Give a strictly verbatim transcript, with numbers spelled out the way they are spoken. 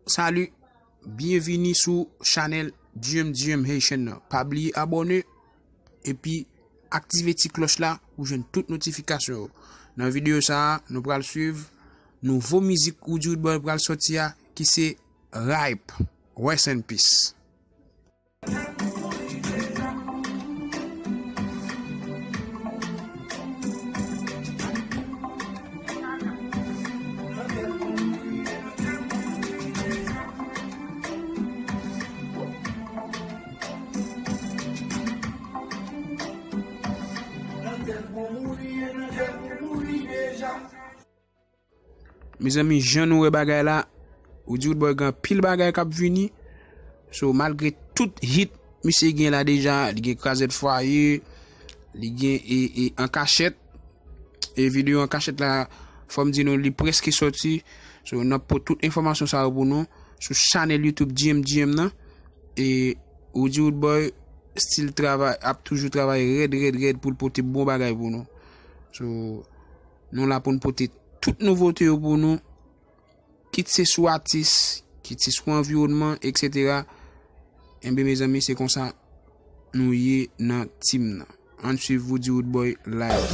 Salut, byenvini sou chanèl D M D M Haitian nan. Pa bliye abòne epi aktive ti klòch la pou jwenn tout notifikasyon yo. Nan videyo sa a, nou pral swiv nouvo mizik Roody Roodboy pral sòti a, ki se Ripe. Rest in peace. Mezanmi, jan nou wè bagay la, Roody Roodboy gen anpil bagay k ap vini. So, malgre tout hit misye gen la deja, li gen Krazèt Fwaye, li gen e, e An Kachèt. E videyo An Kachèt la, fò m di nou, li prèske sòti. So, n ap pote tout enfòmasyon sa yo pou nou sou chanèl YouTube D M D M nan. E Roody Roodboy still travay, ap toujou travay rèd, rèd, rèd pou l pote bon bagay pou nou. So, nou la pou n pote tout nouvote yo pou nou, kit se sou atis, kit se sou anviwònman, etsetera. Enben, mezanmi, se konsa nou ye nan team nan. Ann swiv Roody Roodboy live.